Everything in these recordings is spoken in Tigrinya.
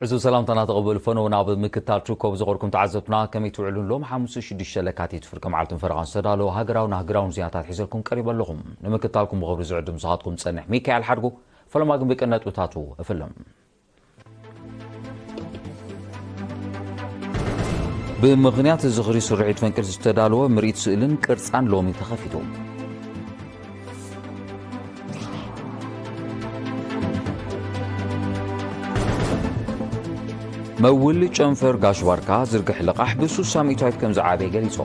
ዕዙዝ ሰላምታና ተቐበሉ። ፈነው ናብ ምክታል ትርከቡ ዝኸርኩም ተዓዘብትና፣ ከመይ ትውዕሉ? ሎም ሓሙስ ሽዱሽተ ለካቲት ፍርቂ መዓልትን ፈረቓን ዝተዳለወ ሃገራውን ኣህጉራውን ዜናታት ሒዘልኩም ቀሪበ ኣለኹም። ንምክታልኩም ብኽብሪ ዝዕድም ዝሃትኩም ጸንሕ ሚካኤል ሓድጉ። ፈለማ ግን ብቅን ነጥብታቱ እፍልም። ብምኽንያት ዝኽሪ ስርሒት ፈንቅል ዝተዳለወ ምርኢት ስእልን ቅርጻን ሎሚ ተኸፊቱ። መውል ጨንፈር ጋሽ ባርካ ዝርግሕ ልቓሕ ብሱሳ ሚእታዊት ከም ዝዓበየ ገሊጹ።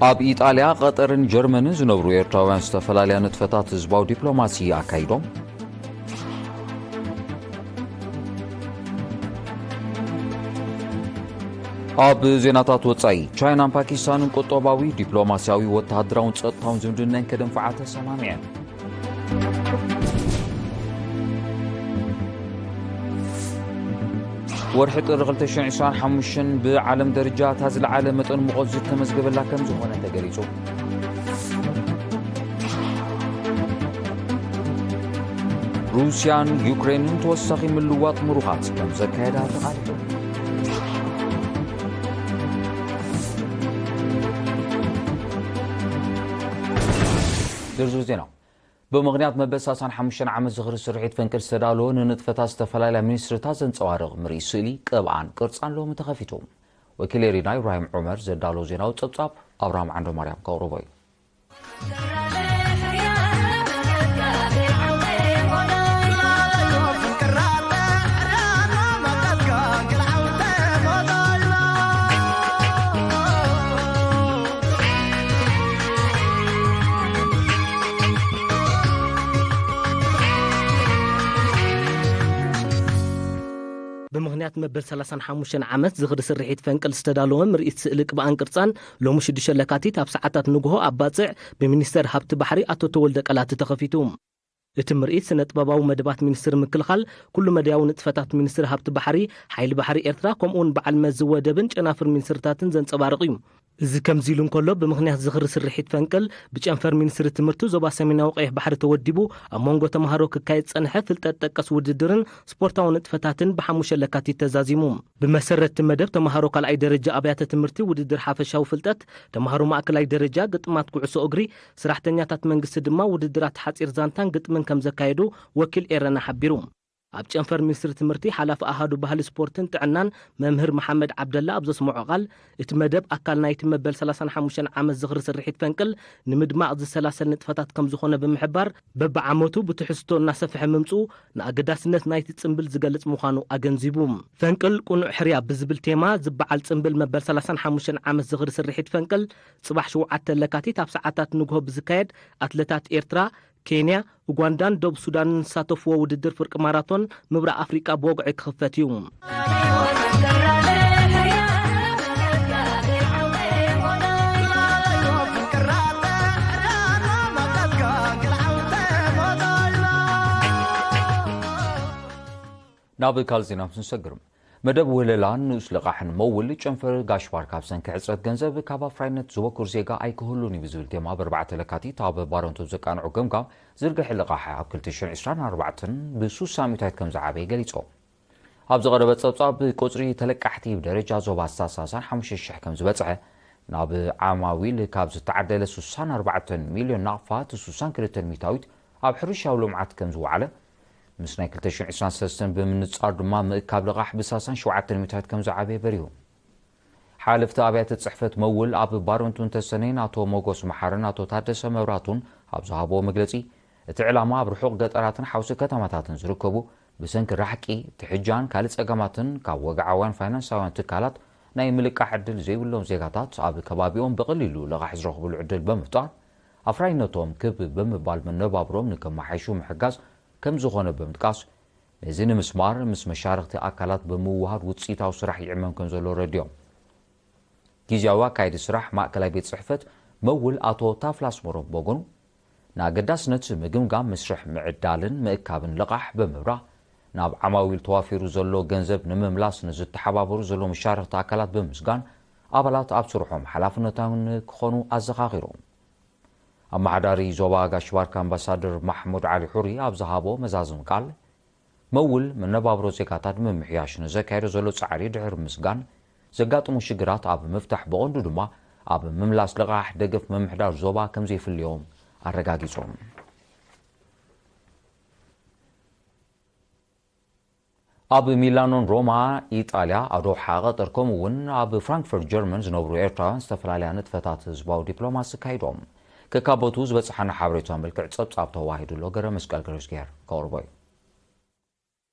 ኣብ ኢጣልያ፣ ቀጠርን ጀርመንን ዝነብሩ ኤርትራውያን ዝተፈላለያ ንጥፈታት ህዝባዊ ዲፕሎማሲ ኣካይዶም። ኣብ ዜናታት ወጻኢ፣ ቻይናን ፓኪስታንን ቁጠባዊ፣ ዲፕሎማስያዊ፣ ወተሃደራውን ጸጥታውን ዝምድናን ከደንፍዓ ተሰማሚዐን። ወርሒ ጥሪ ክልተ ሽሕን ዕስራን ሓሙሽተን ብዓለም ደረጃ እታ ዝለዓለ መጠን ሙቐት ዝተመዝገበላ ከም ዝኾነ ተገሊጹ። ሩስያን ዩክሬንን ተወሳኺ ምልዋጥ ምሩኻት ከም ዘካየዳ ተቓሊዑ። ዝርዝር ዜና። ብምኽንያት መበል ሰላሳን ሓሙሽተን ዓመት ዝኽሪ ስርሒት ፈንቅል ዝተዳለወ ንንጥፈታት ዝተፈላለያ ሚኒስትሪታት ዘንጸባርቕ ምርኢት ስእሊ፣ ቅብኣን ቅርጻን ሎሚ ተኸፊቱ። ወኪል ኤሪና ኢብራሂም ዑመር ዘዳለዎ ዜናዊ ጸብጻብ ኣብርሃም ዓንዶ ማርያም ከቕርቦ እዩ። ብምኽንያት መበል ሰላሳን ሓሙሽተን ዓመት ዝኽሪ ስርሒት ፈንቅል ዝተዳለወ ምርኢት ስእሊ ቅብኣን ቅርጻን ሎሚ ሽዱሽተ ለካቲት ኣብ ሰዓታት ንግሆ ኣብ ባጽዕ ብሚኒስተር ሃብቲ ባሕሪ ኣቶ ተወልደ ቀላቲ ተኸፊቱ። እቲ ምርኢት ስነ ጥበባዊ መደባት ሚኒስትሪ ምክልኻል፣ ኩሉ መዳያዊ ንጥፈታት ሚኒስትሪ ሃብቲ ባሕሪ፣ ሓይሊ ባሕሪ ኤርትራ፣ ከምኡ እውን በዓል መዚ ወደብን ጨናፍር ሚኒስትርታትን ዘንጸባርቕ እዩ። እዚ ከምዚ ኢሉ እንከሎ፣ ብምኽንያት ዝኽሪ ስርሒት ፈንቅል ብጨንፈር ሚኒስትሪ ትምህርቲ ዞባ ሰሜናዊ ቀይሕ ባሕሪ ተወዲቡ ኣብ መንጎ ተምሃሮ ክካየድ ዝጸንሐ ፍልጠት ጠቀስ ውድድርን ስፖርታዊ ንጥፈታትን ብሓሙሽተ ለካቲት ተዛዚሙ። ብመሰረት እቲ መደብ፣ ተምሃሮ ካልኣይ ደረጃ ኣብያተ ትምህርቲ ውድድር ሓፈሻዊ ፍልጠት፣ ተምሃሮ ማእከላይ ደረጃ ግጥማት ኩዕሶ እግሪ፣ ሰራሕተኛታት መንግስቲ ድማ ውድድራት ሓጺር ዛንታን ግጥምን ከም ዘካየዱ ወኪል ኤረና ሓቢሩ። ኣብ ጨንፈር ሚኒስትሪ ትምህርቲ ሓላፊ ኣሃዱ ባህሊ ስፖርትን ጥዕናን መምህር መሓመድ ዓብደላ ኣብ ዘስምዖ ቃል፣ እቲ መደብ ኣካል ናይቲ መበል ሰላሳን ሓሙሽተን ዓመት ዝኽሪ ስርሒት ፈንቅል ንምድማቕ ዝሰላሰል ንጥፈታት ከም ዝኾነ ብምሕባር፣ በብዓመቱ ብትሕዝቶ እናሰፍሐ ምምጽኡ ንኣገዳስነት ናይቲ ጽምብል ዝገልጽ ምዃኑ ኣገንዚቡ። ፈንቅል ቅኑዕ ሕርያ ብዝብል ቴማ ዝበዓል ጽምብል መበል ሰላሳን ሓሙሽተን ዓመት ዝኽሪ ስርሒት ፈንቅል ጽባሕ ሸውዓተ ለካቲት ኣብ ሰዓታት ንግሆ ብዝካየድ ኣትለታት ኤርትራ፣ ኬንያ፣ ኡጋንዳን ደቡብ ሱዳንን ዝሳተፍዎ ውድድር ፍርቂ ማራቶን ምብራቕ ኣፍሪቃ ብወግዒ ክኽፈት እዩ። ናብ ካልእ ዜና ምስ ንሰግር፣ መደብ ውህለላን ንኡስ ልቓሕን መውል ጨንፈር ጋሽ ባርካ ብሰንኪ ሕጽረት ገንዘብ ካብ ኣፍራይነት ዝበኩር ዜጋ ኣይክህሉን እዩ ብዝብል ቴማ፣ ብኣርባዕተ ለካቲት ኣብ ባረንቱ ዘቃንዑ ገምጋም ዝርግሕ ልቓሕ ኣብ ክልተ ሽሕን ዕስራን ኣርባዕተን ብሱሳ ሚእታዊት ከም ዝዓበየ ገሊጾም። ኣብ ዝቐረበ ጸብጻብ፣ ቁጽሪ ተለቃሕቲ ብደረጃ ዞባ ስሳ ሰላሳን ሓሙሽተ ሽሕ ከም ዝበጽሐ፣ ናብ ዓማዊል ካብ ዝተዓደለ ስሳን ኣርባዕተን ሚልዮን ናቕፋ፣ እቲ ስሳን ክልተን ሚእታዊት ኣብ ሕርሻዊ ልምዓት ከም ዝወዓለ፣ ምስ ናይ ክልተ ሽሕን ዕስራን ሰለስተን ብምንጻር ድማ፣ ምእካብ ልቓሕ ብሰላሳን ሸውዓተን ሚእታዊት ከም ዝዓበየ በሪሁ። ሓለፍቲ ኣብያተ ጽሕፈት መውል ኣብ ባረንቱ እንተሰነይን ኣቶ ሞጎስ መሓርን ኣቶ ታደሰ መብራቱን ኣብ ዝሃብዎ መግለጺ፣ እቲ ዕላማ ኣብ ርሑቕ ገጠራትን ሓውሲ ከተማታትን ዝርከቡ፣ ብሰንኪ ራሕቂ፣ ትሕጃን ካልእ ጸገማትን ካብ ወግዓውያን ፋይናንሳውያን ትካላት ናይ ምልቃሕ ዕድል ዘይብሎም ዜጋታት ኣብ ከባቢኦም ብቐሊሉ ልቓሕ ዝረኽብሉ ዕድል ብምፍጣር፣ ኣፍራይነቶም ክብ ብምባል መነባብሮም ንከመሓይሹ ምሕጋዝ ከም ዝኾነ ብምጥቃስ፣ ነዚ ንምስማር ምስ መሻርኽቲ ኣካላት ብምውሃድ ውጽኢታዊ ስራሕ ይዕመም ከም ዘሎ ረዲኦም። ግዝያዊ ኣካየዲ ስራሕ ማእከላይ ቤት ጽሕፈት መውል ኣቶ ታፍላ ኣስመሮም ብወገኑ፣ ንኣገዳስነት ምግምጋም መስርሕ ምዕዳልን ምእካብን ልቓሕ ብምብራህ፣ ናብ ዓማዊል ተዋፊሩ ዘሎ ገንዘብ ንምምላስ ንዝተሓባበሩ ዘሎ መሻርኽቲ ኣካላት ብምስጋን፣ ኣባላት ኣብ ስርሖም ሓላፍነታውን ክኾኑ ኣዘኻኺሮም። ኣመሓዳሪ ዞባ ጋሽ ባርካ ኣምባሳደር ማሕሙድ ዓሊ ሑሪ ኣብ ዝሃቦ መዛዝም ቃል፣ መውል መነባብሮ ዜጋታት ንምምሕያሽ ንዘካየዶ ዘሎ ጻዕሪ ድሕሪ ምስጋን፣ ዘጋጥሙ ሽግራት ኣብ ምፍታሕ፣ ብቐንዱ ድማ ኣብ ምምላስ ልቓሕ ደገፍ ምምሕዳር ዞባ ከም ዘይፍልዮም ኣረጋጊጾም። ኣብ ሚላኖን ሮማ ኢጣልያ፣ ኣብ ዶሓ ቀጠር፣ ከምኡ እውን ኣብ ፍራንክፈርት ጀርመን ዝነብሩ ኤርትራውያን ዝተፈላለያ ንጥፈታት ህዝባዊ ዲፕሎማሲ ኣካይዶም። ከካቦቱ ዝበጽሓና ሓበሬታ መልክዕ ጸብጻብ ተዋሂዱ ኣሎ። ገረ መስቀል ገረዝጊሄር ከቕርቦ እዩ።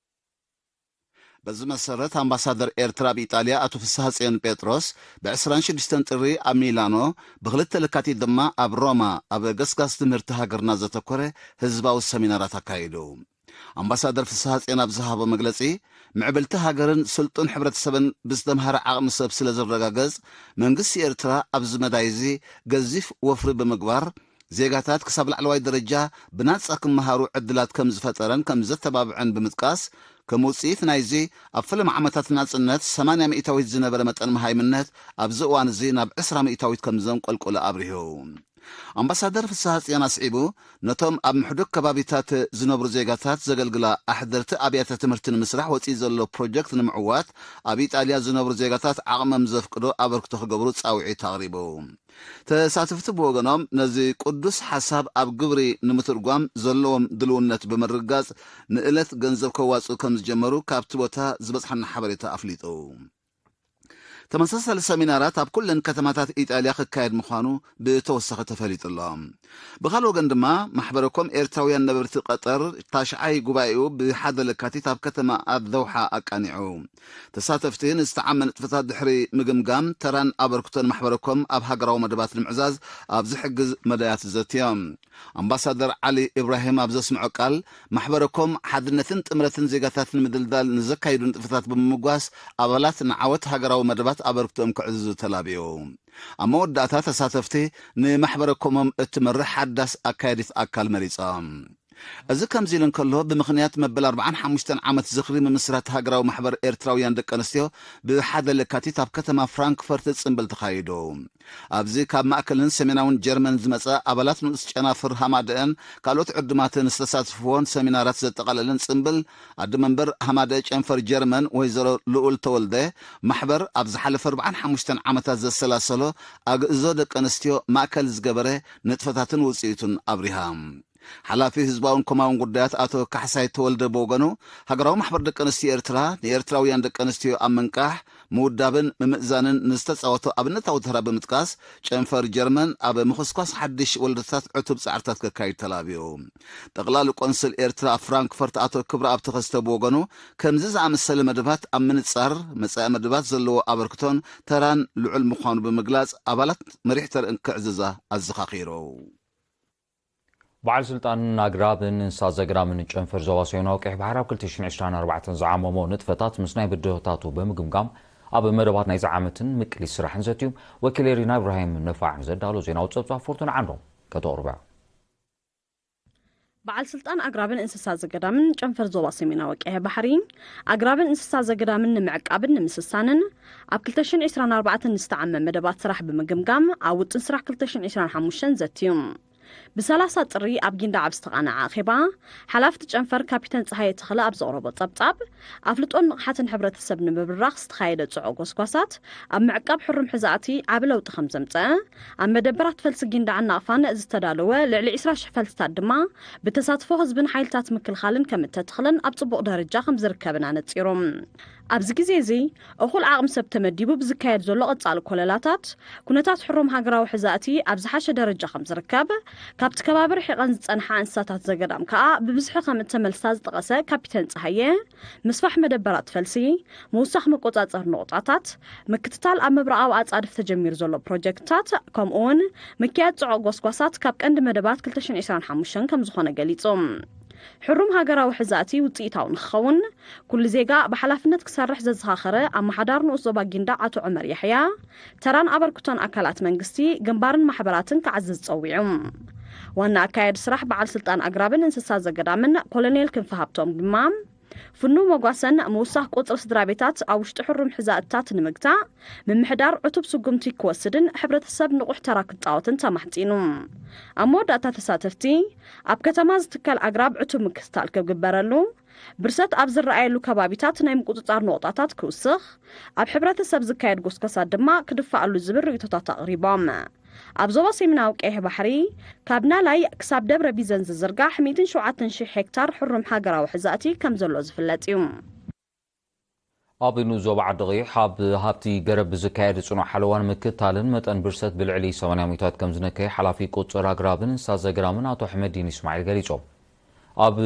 በዚ መሰረት ኣምባሳደር ኤርትራ ኣብ ኢጣልያ ኣቶ ፍስሃጽዮን ጴጥሮስ ብ ዕስራን ሽዱሽተን ጥሪ ኣብ ሚላኖ፣ ብክልተ ለካቲት ድማ ኣብ ሮማ ኣብ ገስጋስ ትምህርቲ ሃገርና ዘተኮረ ህዝባዊ ሰሚናራት ኣካይዱ። ኣምባሳደር ፍስሃጽዮን ኣብ ዝሃቦ መግለጺ፣ ምዕብልቲ ሃገርን ስልጡን ሕብረተሰብን ብዝተምሃረ ዓቕሚ ሰብ ስለ ዝረጋገጽ፣ መንግስቲ ኤርትራ ኣብዚ መዳይ እዚ ገዚፍ ወፍሪ ብምግባር፣ ዜጋታት ክሳብ ላዕለዋይ ደረጃ ብናጻ ክመሃሩ ዕድላት ከም ዝፈጠረን ከም ዘተባብዐን ብምጥቃስ፣ ከም ውጽኢት ናይዚ፣ ኣብ ፈለማ ዓመታት ናጽነት ሰማንያ ሚእታዊት ዝነበረ መጠን መሃይምነት ኣብዚ እዋን እዚ ናብ ዕስራ ሚእታዊት ከም ዘንቆልቆለ ኣብሪሁ። ኣምባሳደር ፍስሃጽዮን ኣስዒቡ፣ ነቶም ኣብ ምሕዱግ ከባቢታት ዝነብሩ ዜጋታት ዘገልግላ ኣሕደርቲ ኣብያተ ትምህርቲ ንምስራሕ ወጺኡ ዘሎ ፕሮጀክት ንምዕዋት፣ ኣብ ኢጣልያ ዝነብሩ ዜጋታት ዓቕሞም ዘፍቅዶ ኣበርክቶ ክገብሩ ጻውዒት ኣቕሪቡ። ተሳተፍቲ ብወገኖም፣ ነዚ ቅዱስ ሓሳብ ኣብ ግብሪ ንምትርጓም ዘለዎም ድልውነት ብምርግጋጽ፣ ንእለት ገንዘብ ከዋጽኡ ከም ዝጀመሩ ካብቲ ቦታ ዝበጽሓና ሓበሬታ ኣፍሊጡ። ተመሳሳሊ ሰሚናራት ኣብ ኩለን ከተማታት ኢጣልያ ክካየድ ምዃኑ ብተወሳኺ ተፈሊጡ ኣሎ። ብኻልእ ወገን ድማ፣ ማሕበረ ኮም ኤርትራውያን ነበርቲ ቀጠር ታሽዓይ ጉባኤኡ ብሓደ ለካቲት ኣብ ከተማ ኣደውሓ ኣቃኒዑ። ተሳተፍቲ ንዝተዓመ ንጥፈታት ድሕሪ ምግምጋም፣ ተራን ኣበርክቶን ማሕበረ ኮም ኣብ ሃገራዊ መደባት ንምዕዛዝ ኣብ ዝሕግዝ መዳያት ዘትዮም። ኣምባሳደር ዓሊ ኢብራሂም ኣብ ዘስምዖ ቃል፣ ማሕበረ ኮም ሓድነትን ጥምረትን ዜጋታት ንምድልዳል ንዘካይዱ ንጥፈታት ብምምጓስ፣ ኣባላት ንዓወት ሃገራዊ መደባት ኣበርክቶኦም ከዕዝዙ ተላብዩ። ኣብ መወዳእታ፣ ተሳተፍቲ ንማሕበረ ኮሞም እትመርሕ ሓዳስ ኣካያዲት ኣካል መሪጾም። እዚ ከምዚ ኢሉ እንከሎ፣ ብምኽንያት መበል ኣርብዓን ሓሙሽተን ዓመት ዝኽሪ ምምስራት ሃገራዊ ማሕበር ኤርትራውያን ደቂ ኣንስትዮ ብሓደ ለካቲት ኣብ ከተማ ፍራንክፈርት ጽምብል ተኻይዱ። ኣብዚ ካብ ማእከልን ሰሜናውን ጀርመን ዝመጸ ኣባላት ንኡስ ጨናፍር ሃማደአን ካልኦት ዕዱማትን ዝተሳተፍዎን ሰሚናራት ዘጠቓለለን ጽምብል፣ ኣደ መንበር ሃማደአ ጨንፈር ጀርመን ወይዘሮ ልኡል ተወልደ፣ ማሕበር ኣብ ዝሓለፈ ኣርብዓን ሓሙሽተን ዓመታት ዘሰላሰሎ ኣግእዞ ደቂ ኣንስትዮ ማእከል ዝገበረ ንጥፈታትን ውጽኢቱን ኣብሪሃ። ሓላፊ ህዝባውን ኮማውን ጉዳያት ኣቶ ካሕሳይ ተወልደ ብወገኑ፣ ሃገራዊ ማሕበር ደቂ ኣንስትዮ ኤርትራ ንኤርትራውያን ደቂ ኣንስትዮ ኣብ ምንቃሕ፣ ምውዳብን ምምእዛንን ንዝተጻወቶ ኣብነታዊ ተራ ብምጥቃስ፣ ጨንፈር ጀርመን ኣብ ምኹስኳስ ሓድሽ ወለዶታት ዕቱብ ጻዕርታት ከካይድ ተላብዩ። ጠቕላሊ ቆንስል ኤርትራ ኣብ ፍራንክፈርት ኣቶ ክብረኣብ ተኸስተ ብወገኑ፣ ከምዚ ዝኣመሰለ መደባት ኣብ ምንጻር መጻኢ መደባት ዘለዎ ኣበርክቶን ተራን ልዑል ምዃኑ ብምግላጽ፣ ኣባላት መሪሕ ተርእን ክዕዝዛ ኣዘኻኺሩ። በዓል ስልጣን ኣግራብን እንስሳ ዘገዳምን ጨንፈር ዞባ ሰሜናዊ ቀይሕ ባሕሪ ኣብ ክልተ ሽሕን ዕስራን ኣርባዕተን ዝዓመሞ ንጥፈታት ምስ ናይ ብድሆታቱ ብምግምጋም፣ ኣብ መደባት ናይዚ ዓመትን ምቅሊት ስራሕን ዘትዩ። ወኪል ኤሪና ኢብራሂም ነፋዕ ንዘዳሎ ዜናዊ ጸብጻብ ፎርቱን ዓንዶም ከተቕርቦ። በዓል ስልጣን ኣግራብን እንስሳ ዘገዳምን ጨንፈር ዞባ ሰሜናዊ ቀይሕ ባሕሪ፣ ኣግራብን እንስሳ ዘገዳምን ንምዕቃብን ንምስሳንን ኣብ ክልተ ሽሕን ዕስራን ኣርባዕተን ዝተዓመ መደባት ስራሕ ብምግምጋም፣ ኣብ ውጥን ስራሕ ክልተ ሽሕን ዕስራን ሓሙሽተን ዘትዩ። ብሰላሳ ጥሪ ኣብ ጊንዳዕ ኣብ ዝተቓነዐ ኣኼባ፣ ሓላፍቲ ጨንፈር ካፒተን ጸሃየ ተኽለ ኣብ ዘቕረቦ ጸብጻብ፣ ኣፍልጦን ንቕሓትን ሕብረተሰብ ንምብራኽ ዝተኻየደ ጽዑቕ ጎስጓሳት፣ ኣብ ምዕቃብ ሕሩም ሕዛእቲ ዓቢ ለውጢ ከም ዘምጸአ፣ ኣብ መደበራት ፈልሲ ጊንዳዕን ናቕፋን ዝተዳለወ ልዕሊ ዕስራ ሽሕ ፈልስታት ድማ፣ ብተሳትፎ ህዝብን ሓይልታት ምክልኻልን ከም እተተኽለን ኣብ ጽቡቕ ደረጃ ከም ዝርከብን ኣነጺሮም። ኣብዚ ግዜ እዚ፣ እኹል ዓቕሚ ሰብ ተመዲቡ ብዝካየድ ዘሎ ቀጻሊ ኮለላታት፣ ኩነታት ሕሩም ሃገራዊ ሕዛእቲ ኣብ ዝሓሸ ደረጃ ከም ዝርከብ፣ ካብቲ ከባቢ ርሒቐን ዝጸንሓ እንስሳታት ዘገዳም ከኣ ብብዝሒ ከም እተመልሳ ዝጠቐሰ ካፒተን ጸሃየ፣ ምስፋሕ መደበራት ፈልሲ፣ ምውሳኽ መቆጻጸሪ ነቑጣታት፣ ምክትታል ኣብ ምብራቓዊ ኣጻድፍ ተጀሚሩ ዘሎ ፕሮጀክትታት፣ ከምኡ'ውን ምክያድ ጽዑቕ ጎስጓሳት ካብ ቀንዲ መደባት ክልተ ሽሕን ዕስራን ሓሙሽተን ከም ዝኾነ ገሊጹ። ሕሩም ሃገራዊ ሕዛእቲ ውጽኢታዊ ንክኸውን፣ ኩሉ ዜጋ ብሓላፍነት ክሰርሕ ዘዘኻኸረ ኣመሓዳሪ ንኡስ ዞባ ጊንዳዕ ኣቶ ዑመር ያሕያ፣ ተራን ኣበርክቶን ኣካላት መንግስቲ፣ ግንባርን ማሕበራትን ክዓዝዝ ጸዊዑ። ዋና ኣካያዲ ስራሕ በዓል ስልጣን ኣግራብን እንስሳ ዘገዳምን ኮሎኔል ክንፈ ሃብቶም ድማ፣ ፍኑ መጓሰን ምውሳኽ ቁጽሪ ስድራ ቤታት ኣብ ውሽጢ ሕሩም ሕዛእትታት ንምግታእ፣ ምምሕዳር ዕቱብ ስጉምቲ ክወስድን ሕብረተሰብ ንቑሕ ተራ ክጻወትን ተማሕጺኑ። ኣብ መወዳእታ ተሳተፍቲ፣ ኣብ ከተማ ዝትከል ኣግራብ ዕቱብ ምክትታል ክግበረሉ፣ ብርሰት ኣብ ዝረኣየሉ ከባቢታት ናይ ምቁጽጻር ነቑጣታት ክውስኽ፣ ኣብ ሕብረተሰብ ዝካየድ ጎስጓሳት ድማ ክድፋኣሉ ዝብል ርእይቶታት ኣቕሪቦም። ኣብ ዞባ ሰሜናዊ ቀይሕ ባሕሪ፣ ካብ ናላይ ክሳብ ደብረ ቢዘን ዝዝርጋሕ ሚእትን ሸውዓተን ሽሕ ሄክታር ሕሩም ሃገራዊ ሕዛእቲ ከም ዘሎ ዝፍለጥ እዩ። ኣብ ንኡስ ዞባ ዓዲ ቀይሕ ኣብ ሃብቲ ገረብ ብዝካየድ ጽኑዕ ሓለዋን ምክትታልን መጠን ብርሰት ብልዕሊ ሰማንያ ሚእታዊት ከም ዝነከየ ሓላፊ ቁጽር ኣግራብን እንስሳ ዘገዳምን ኣቶ ኣሕመዲን እስማዒል ገሊጾም። ኣብ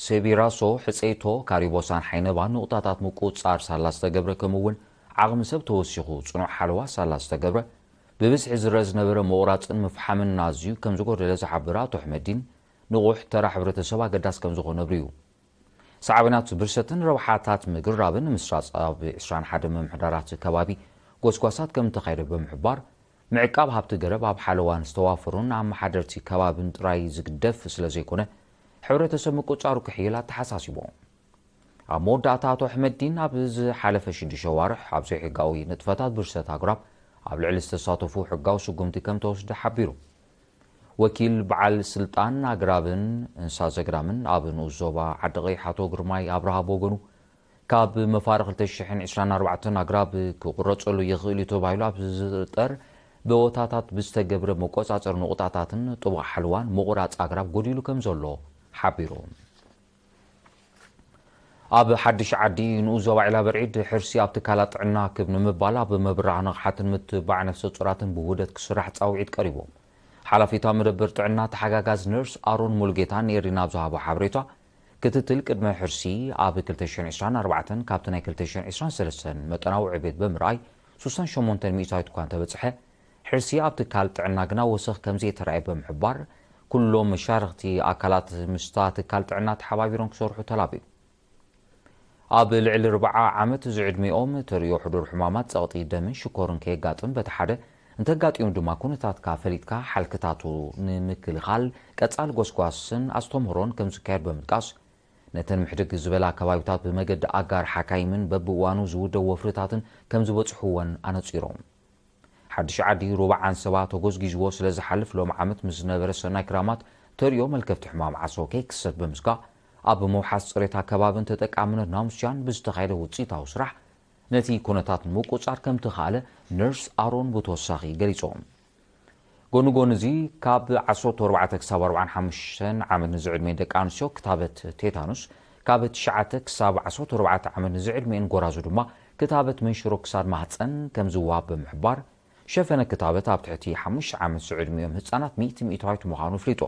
ሴቢራሶ፣ ሕጸይቶ፣ ካሪቦሳን ሓይነባን ንቑጣታት ምቁጽጻር ሳላ ዝተገብረ፣ ከምኡ እውን ዓቕሚ ሰብ ተወሲኹ ጽኑዕ ሓለዋ ሳላ ዝተገብረ፣ ብብዝሒ ዝረአ ዝነበረ ምቑራጽን ምፍሓምን ኣዝዩ ከም ዝጎደለ ዝሓበረ ኣቶ ኣሕመዲን፣ ንቑሕ ተራ ሕብረተሰብ ኣገዳሲ ከም ዝኾነ ኣብሪሁ። ሳዕቤናት ብርሰትን ረብሓታት ምግራብን ምስራጽ ኣብ ዕስራን ሓደን ምምሕዳራት ከባቢ ጎስጓሳት ከም እተኻየደ ብምሕባር፣ ምዕቃብ ሃብቲ ገረብ ኣብ ሓለዋን ዝተዋፈሩን ኣመሓደርቲ ከባብን ጥራይ ዝግደፍ ስለ ዘይኮነ፣ ሕብረተሰብ ምቁጽጻሩ ክሕይል ኣተሓሳሲቦም። ኣብ መወዳእታ ኣቶ ኣሕመዲን፣ ኣብ ዝሓለፈ ሽዱሽተ ኣዋርሕ ኣብ ዘይሕጋዊ ንጥፈታት ብርሰት ኣግራብ ኣብ ልዕሊ ዝተሳተፉ ሕጋዊ ስጉምቲ ከም ተወስደ ሓቢሩ። ወኪል በዓል ስልጣን ኣግራብን እንስሳ ዘገዳምን ኣብ ንኡስ ዞባ ዓዲ ቀይሕ ኣቶ ግርማይ ኣብርሃ ብወገኑ፣ ካብ መፋርቕ ክልተ ሽሕን ዕስራን ኣርባዕተን ኣግራብ ክቑረጸሉ ይኽእል እዩ ተባሂሉ ኣብ ዝጥርጠር ቦታታት ብዝተገብረ መቆጻጸሪ ነቑጣታትን ጥቡቕ ሓለዋን ምቑራጽ ኣግራብ ጎዲሉ ከም ዘሎ ሓቢሩ። ኣብ ሓድሽ ዓዲ ንኡስ ዞባ ዒላ በርዒድ፣ ሕርሲ ኣብ ትካላት ጥዕና ክብ ንምባል ኣብ ምብራህ ንቕሓትን ምትባዕ ነፍሰ ጡራትን ብውህደት ክስራሕ ጻውዒት ቀሪቡ። ሓላፊት መደበር ጥዕና ተሓጋጋዝ ነርስ ኣሮን ሙሉጌታ ንኤሪና ኣብ ዝሃቦ ሓበሬታ፣ ክትትል ቅድመ ሕርሲ ኣብ ክልተ ሽሕን ዕስራን ኣርባዕተን ካብቲ ናይ ክልተ ሽሕን ዕስራን ሰለስተን መጠናዊ ዕቤት ብምርኣይ፣ ስሳን ሸሞንተን ሚእታዊት እኳ እንተበጽሐ፣ ሕርሲ ኣብ ትካል ጥዕና ግና ወሰኽ ከም ዘይተራእየ ብምሕባር፣ ኩሎም መሻርኽቲ ኣካላት ምስታ ትካል ጥዕና ተሓባቢሮም ክሰርሑ ተላብዩ። ኣብ ልዕሊ ኣርብዓ ዓመት ዝዕድሚኦም ተርእዮ ሕዱር ሕማማት ጸቕጢ ደምን ሽኮርን ከየጋጥም፣ በቲ ሓደ እንተጋጢሙ ድማ ኩነታትካ ፈሊጥካ ሓልክታቱ ንምክልኻል ቀጻሊ ጎስጓስን ኣስተምህሮን ከም ዝካየድ ብምጥቃስ፣ ነተን ምሕድግ ዝበላ ከባቢታት ብመገዲ ኣጋር ሓካይምን በብእዋኑ ዝውደቡ ወፍርታትን ከም ዝበጽሕወን ኣነጺሮም። ሓድሽ ዓዲ ሩባ ዓንሰባ ተጎዝጊዝዎ ስለ ዝሓልፍ፣ ሎም ዓመት ምስ ዝነበረ ሰናይ ክራማት ተርእዮ መልከፍቲ ሕማም ዓሶ ከይክሰት ብምስጋእ፣ ኣብ ምውሓስ ጽሬት ኣከባብን ተጠቃምነት ናሙስያን ብዝተኻየደ ውጽኢታዊ ስራሕ ነቲ ኩነታት ንምቁጽጻር ከም ተኻእለ ነርስ ኣሮን ብተወሳኺ ገሊጾም። ጎኒ ጎኒ እዚ፣ ካብ ዓሰርተ ኣርባዕተ ክሳብ ኣርባዓን ሓሙሽተን ዓመት ንዝዕድመ ደቂ ኣንስትዮ ክታበት ቴታኑስ፣ ካብ ትሽዓተ ክሳብ ዓሰርተ ኣርባዕተ ዓመት ንዝዕድመን ጎራዙ ድማ ክታበት መንሽሮ ክሳድ ማህጸን ከም ዝወሃብ ብምሕባር፣ ሸፈነ ክታበት ኣብ ትሕቲ ሓሙሽተ ዓመት ዝዕድሚኦም ህጻናት ሚእቲ ሚእታዊት ምዃኑ ኣፍሊጡ።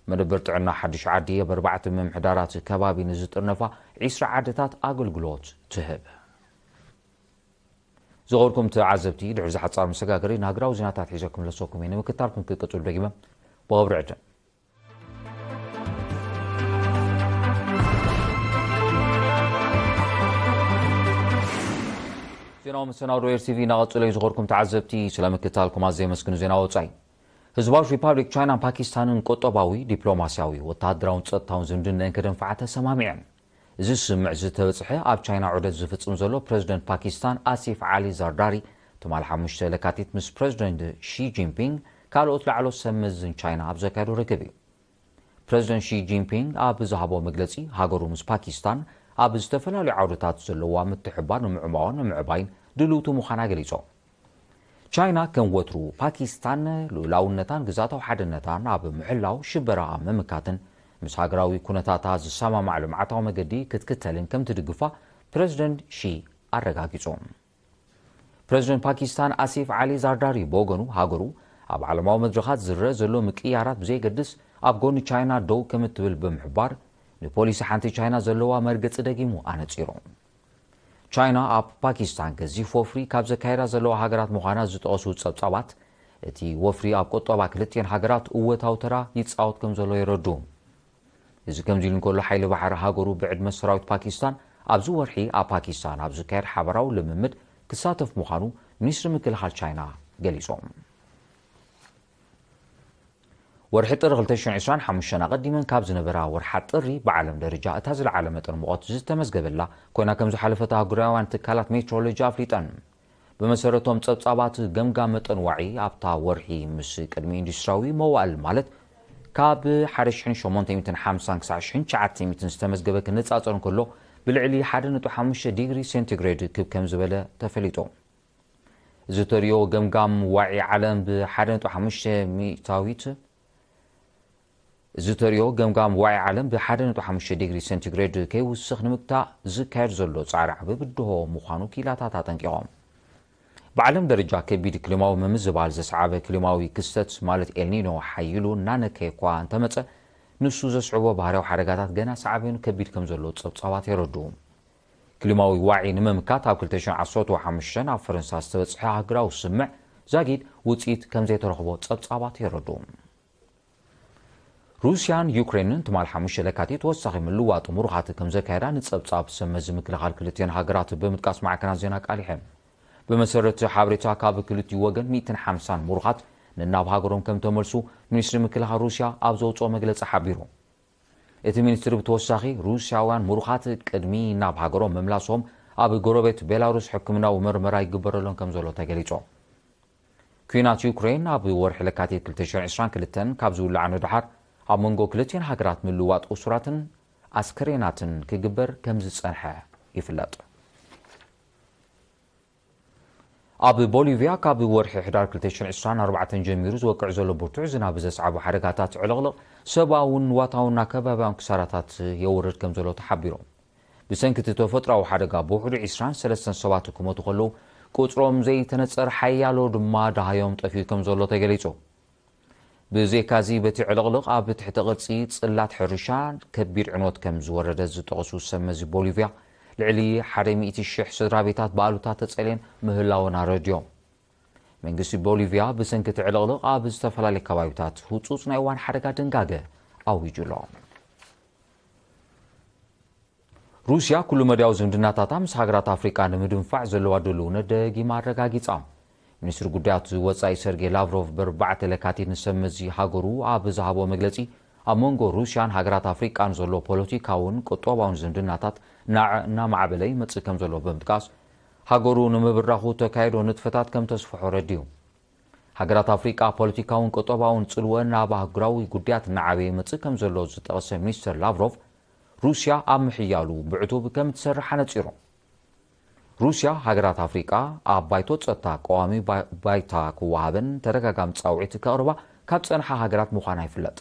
መደበር ጥዕና ሓድሽ ዓዲ ኣብ ኣርባዕተ ምምሕዳራት ከባቢ ንዝጥርነፋ ዒስራ ዓድታት ኣገልግሎት ትህብ። ዝኸበርኩም ተዓዘብቲ፣ ድሕሪ እዚ ሓጻር መሰጋገሪ ንሃገራዊ ዜናታት ሒዘ ክምለሰኩም እየ። ንምክትታልኩም ክቅጽሉ ደጊመ ብኽብሪ ዕድም። ዜናዊ መሰናዶ ኤር ቲ ቪ እናቐጸለ እዩ። ዝኸበርኩም ተዓዘብቲ፣ ስለ ምክትታልኩም ኣዝየ የመስግን። ዜና ወጻኢ። ህዝባዊት ሪፓብሊክ ቻይናን ፓኪስታንን ቁጠባዊ፣ ዲፕሎማስያዊ፣ ወተሃደራውን ጸጥታውን ዝምድናኤን ከደንፍዓ ተሰማሚዐን። እዚ ስምምዕ ዝተበጽሐ፣ ኣብ ቻይና ዑደት ዝፍጽም ዘሎ ፕረዚደንት ፓኪስታን ኣሲፍ ዓሊ ዛርዳሪ ትማል ሓሙሽተ ለካቲት ምስ ፕረዚደንት ሺ ጂንፒንግ ካልኦት ላዕሎት ሰብ መዝን ቻይና ኣብ ዘካየዶ ርክብ እዩ። ፕረዚደንት ሺ ጂንፒንግ ኣብ ዝሃቦ መግለጺ፣ ሃገሩ ምስ ፓኪስታን ኣብ ዝተፈላለዩ ዓውድታት ዘለዋ ምትሕብባር ንምዕማቖን ንምዕባይን ድልውቲ ምዃና ገሊጾም። ቻይና ከም ወትሩ ፓኪስታን ልኡላውነታን ግዝኣታዊ ሓድነታን ኣብ ምሕላው፣ ሽበራ ኣብ ምምካትን ምስ ሃገራዊ ኩነታታ ዝሰማማዕ ልምዓታዊ መገዲ ክትክተልን ከም ትድግፋ ፕረዚደንት ሺ ኣረጋጊጹ። ፕረዚደንት ፓኪስታን ኣሲፍ ዓሊ ዛርዳሪ ብወገኑ፣ ሃገሩ ኣብ ዓለማዊ መድረኻት ዝረአ ዘሎ ምቅይያራት ብዘየገድስ ኣብ ጎኒ ቻይና ደው ከም እትብል ብምሕባር፣ ንፖሊሲ ሓንቲ ቻይና ዘለዋ መርገጺ ደጊሙ ኣነጺሩ። ቻይና ኣብ ፓኪስታን ገዚፍ ወፍሪ ካብ ዘካየዳ ዘለዋ ሃገራት ምዃና ዝጠቐሱ ጸብጻባት፣ እቲ ወፍሪ ኣብ ቁጠባ ክልቲኤን ሃገራት እወታዊ ተራ ይጻወት ከም ዘሎ የረድኡ። እዚ ከምዚ ኢሉ እንከሎ፣ ሓይሊ ባሕሪ ሃገሩ ብዕድመ ሰራዊት ፓኪስታን ኣብዚ ወርሒ ኣብ ፓኪስታን ኣብ ዝካየድ ሓበራዊ ልምምድ ክሳተፍ ምዃኑ ሚኒስትሪ ምክልኻል ቻይና ገሊጾም። ወርሒ ጥሪ ክልተ ሽሕን ዕስራን ሓሙሽተን ኣቐዲመን ካብ ዝነበራ ወርሓት ጥሪ ብዓለም ደረጃ እታ ዝለዓለ መጠን ሙቐት ዝተመዝገበላ ኮይና፣ ከም ዝሓለፈት ኣህጉራውያን ትካላት ሜትሮሎጂ ኣፍሊጠን። ብመሰረቶም ጸብጻባት ገምጋም መጠን ዋዒ ኣብታ ወርሒ ምስ ቅድሚ ኢንዱስትሪያዊ መዋእል ማለት ካብ ሓደ ሽሕን ሸሞንተ ሚእትን ሓምሳን ክሳብ ሽሕን ትሽዓተ ሚእትን ዝተመዝገበ ክነጻጸር እንከሎ ብልዕሊ ሓደ ነጥቢ ሓሙሽተ ዲግሪ ሴንቲግሬድ ክብ ከም ዝበለ ተፈሊጡ። ዝተርእዮ ገምጋም ዋዒ ዓለም ብ ሓደ ነጥቢ ሓሙሽተ ሚእታዊት ዝተርእዮ ገምጋም ዋዒ ዓለም ብ ሓደ ነጥቢ ሓሙሽተ ዲግሪ ሴንቲግሬድ ከይውስኽ ንምግታእ ዝካየድ ዘሎ ጻዕሪ ዓቢ ብድሆ ምዃኑ ክኢላታት ኣጠንቂቖም። ብዓለም ደረጃ ከቢድ ክሊማዊ ምምዝባል ዘስዓበ ክሊማዊ ክስተት ማለት ኤልኒኖ ሓይሉ እናነከየ እኳ እንተመጸ፣ ንሱ ዘስዕቦ ባህርያዊ ሓደጋታት ገና ሳዕቤኑ ከቢድ ከም ዘሎ ጸብጻባት የረድኡ። ክሊማዊ ዋዒ ንምምካት ኣብ ክልተ ሽሕን ዓሰርተ ሓሙሽተን ኣብ ፈረንሳ ዝተበጽሐ ሃገራዊ ስምምዕ ዛጊድ ውጽኢት ከም ዘይተረኽቦ ጸብጻባት የረድኡ። ሩስያን ዩክሬንን ትማል ሓሙሽተ ለካቲት ተወሳኺ ምልዋጥ ምሩኻት ከም ዘካየዳ ንጸብጻብ ሰመዚ ምክልኻል ክልቲኤን ሃገራት ብምጥቃስ ማዕከናት ዜና ኣቃሊሐን። ብመሰረት ሓበሬታ ካብ ክልቲኡ ወገን ሚእትን ሓምሳን ምሩኻት ንናብ ሃገሮም ከም ተመልሱ ሚኒስትሪ ምክልኻል ሩስያ ኣብ ዘውጽኦ መግለጺ ሓቢሩ። እቲ ሚኒስትሪ ብተወሳኺ ሩስያውያን ምሩኻት ቅድሚ ናብ ሃገሮም ምምላሶም ኣብ ጎረቤት ቤላሩስ ሕክምናዊ መርመራ ይግበረሎም ከም ዘሎ ተገሊጹ። ኲናት ዩክሬን ኣብ ወርሒ ለካቲት ክልተ ሽሕን ዕስራን ክልተን ካብ ዝውላዕ ንድሓር ኣብ መንጎ ክልቲኤን ሃገራት ምልውዋጥ እሱራትን ኣስከሬናትን ክግበር ከም ዝጸንሐ ይፍለጥ። ኣብ ቦሊቪያ ካብ ወርሒ ሕዳር ክልተ ሽሕን ዕስራን ኣርባዕተን ጀሚሩ ዝወቅዕ ዘሎ ብርቱዕ ዝናብ ዘስዓቦ ሓደጋታት ዕልቕልቕ ሰብኣውን ንዋታውን ኣከባብያውን ክሳራታት የውርድ ከም ዘሎ ተሓቢሩ። ብሰንኪ እቲ ተፈጥሮኣዊ ሓደጋ ብውሕዱ ዕስራን ሰለስተን ሰባት ክሞቱ ከለዉ፣ ቁጽሮም ዘይተነጸረ ሓያሎ ድማ ደሃዮም ጠፊኡ ከም ዘሎ ተገሊጹ። ብዘይካዚ በቲ ዕልቕልቕ ኣብ ትሕቲ ቅርጺ ጽላት ሕርሻ ከቢድ ዕንወት ከም ዝወረደ ዝጠቐሱ ሰብ መዚ ቦሊቪያ፣ ልዕሊ ሓደ ሚእቲ ሽሕ ስድራ ቤታት ብኣሉታ ተጸልየን ምህላወን ኣረድዮም። መንግስቲ ቦሊቪያ ብሰንኪ እቲ ዕልቕልቕ ኣብ ዝተፈላለዩ ከባቢታት ህጹጽ ናይ እዋን ሓደጋ ድንጋገ ኣዊጁ ኣሎ። ሩስያ ኩሉ መዳያዊ ዝምድናታታ ምስ ሃገራት ኣፍሪቃ ንምድንፋዕ ዘለዋ ድልውነት ደጊማ ኣረጋጊጻ። ሚኒስትሪ ጉዳያት ወጻኢ ሰርጌይ ላቭሮቭ በርባዕተ ለካቲት ንሰብ መዚ ሃገሩ ኣብ ዝሃቦ መግለጺ፣ ኣብ መንጎ ሩስያን ሃገራት ኣፍሪቃን ዘሎ ፖለቲካውን ቁጠባውን ዝምድናታት ናዕ እናማዕበለ ይመጽእ ከም ዘሎ ብምጥቃስ፣ ሃገሩ ንምብራኹ ተካይዶ ንጥፈታት ከም ተስፍሖ ረድዩ። ሃገራት ኣፍሪቃ ፖለቲካውን ቁጠባውን ጽልወን ኣብ ኣህጉራዊ ጉዳያት እናዓበየ ይመጽእ ከም ዘሎ ዝጠቐሰ ሚኒስተር ላቭሮቭ፣ ሩስያ ኣብ ምሕያሉ ብዕቱብ ከም እትሰርሕ ኣነጺሩ። ሩስያ ሃገራት ኣፍሪቃ ኣብ ባይቶ ጸጥታ ቀዋሚ ባ-፣ ባይታ ክወሃበን ተደጋጋሚ ጻውዒት ከቕርባ ካብ ጸንሓ ሃገራት ምዃና ይፍለጥ።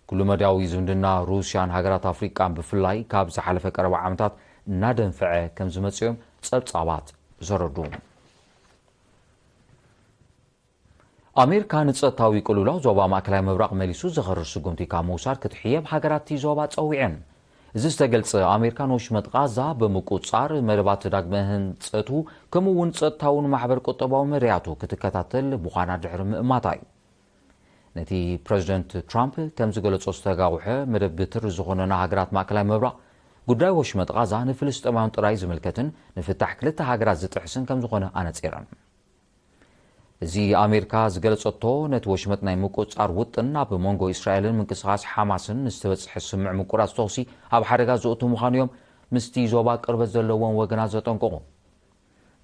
ኩሉ መዳያዊ ዝምድና ሩስያን ሃገራት ኣፍሪቃን ብፍላይ ካብ ዝሓለፈ ቀረባ ዓመታት እናደንፍዐ ከም ዝመጽኦም ጸብጻባት ዘረዱ። ኣሜሪካ ንጸጥታዊ ቅልውላው ዞባ ማእከላይ ምብራቕ መሊሱ ዘኸርር ስጉምቲ ካብ ምውሳድ ክትሕየብ ሃገራት እቲ ዞባ ጸዊዐን። እዚ ዝተገልጸ ኣሜሪካ ንወሽመጥ ቃዛ ብምቁጻር መደባት ዳግመ ህንጸቱ ከምኡ እውን ጸጥታውን ማሕበር ቁጠባዊ መድያቱ ክትከታተል ምዃና ድሕሪ ምእማታ እዩ። ነቲ ፕረዚደንት ትራምፕ ከም ዝገለጾ ዝተጋውሐ መደብ ብትሪ ዝኾነና ሃገራት ማእከላይ ምብራቕ ጉዳይ ወሽመጥ ቃዛ ንፍልስጤማውያን ጥራይ ዝምልከትን ንፍታሕ ክልተ ሃገራት ዝጥሕስን ከም ዝኾነ ኣነጺረን። እዚ ኣሜሪካ ዝገለጸቶ ነቲ ወሽመጥ ናይ ምቁጽጻር ውጥን ኣብ መንጎ እስራኤልን ምንቅስቓስ ሓማስን ንዝተበጽሐ ስምዕ ምቁራጽ ተኹሲ ኣብ ሓደጋ ዘእቱ ምዃኑ እዮም ምስቲ ዞባ ቅርበት ዘለዎም ወገናት ዘጠንቀቑ።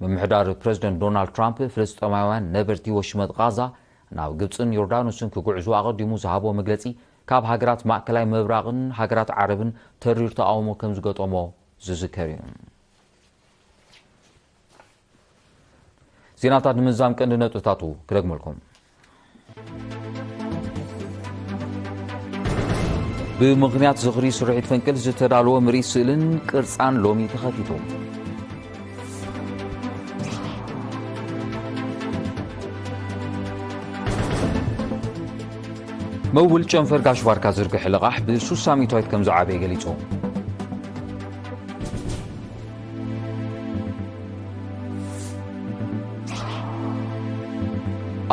ምምሕዳር ፕረዚደንት ዶናልድ ትራምፕ ፍልስጤማውያን ነበርቲ ወሽመጥ ቃዛ ናብ ግብጽን ዮርዳኖስን ክጉዕዙ ኣቐዲሙ ዝሃቦ መግለጺ ካብ ሃገራት ማእከላይ ምብራቕን ሃገራት ዓረብን ተሪር ተቓውሞ ከም ዝገጠሞ ዝዝከር እዩ። ዜናታት ንምዝዛም ቀንዲ ነጥብታቱ ክደግመልኩም። ብምኽንያት ዝኽሪ ስርሒት ፈንቅል ዝተዳለወ ምርኢት ስእልን ቅርጻን ሎሚ ተኸፊቱ። መውል ጨንፈር ጋሽ ባርካ ዝርግሐ ልቓሕ ብሱሳ ሚእታዊት ከም ዝዓበየ ገሊጹ።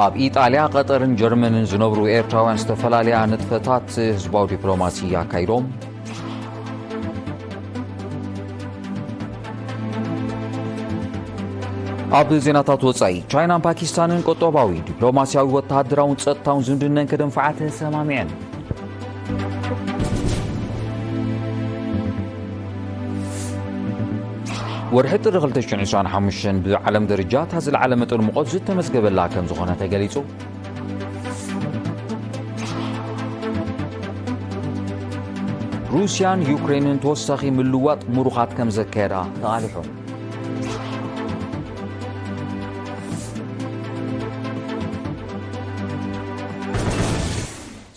ኣብ ኢጣልያ፣ ቀጠርን ጀርመንን ዝነብሩ ኤርትራውያን ዝተፈላለያ ንጥፈታት ህዝባዊ ዲፕሎማሲ ኣካይዶም። ኣብ ዜናታት ወጻኢ፣ ቻይናን ፓኪስታንን ቁጠባዊ፣ ዲፕሎማስያዊ፣ ወተሃደራውን ጸጥታውን ዝምድነን ከደንፍዓ ተሰማሚዐን። ወርሒ ጥሪ ክልተ ሽሕን ዕስራን ሓሙሽተን ብዓለም ደረጃ እታ ዝለዓለ መጠን ሙቐት ዝተመዝገበላ ከም ዝኾነ ተገሊጹ። ሩስያን ዩክሬንን ተወሳኺ ምልዋጥ ምሩኻት ከም ዘካየዳ ተቓሊሑ።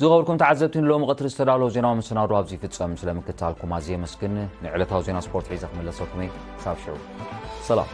ዝኸበርኩም ተዓዘብቲ፣ ንሎሚ ቀትሪ ዝተዳለወ ዜናዊ መሰናዶ ኣብዚ ይፍጸም። ስለ ምክትታልኩም ኣዝየ የመስግን። ንዕለታዊ ዜና ስፖርት ሒዘ ክምለሰኩም እየ። ክሳብ ሽዑ፣ ሰላም።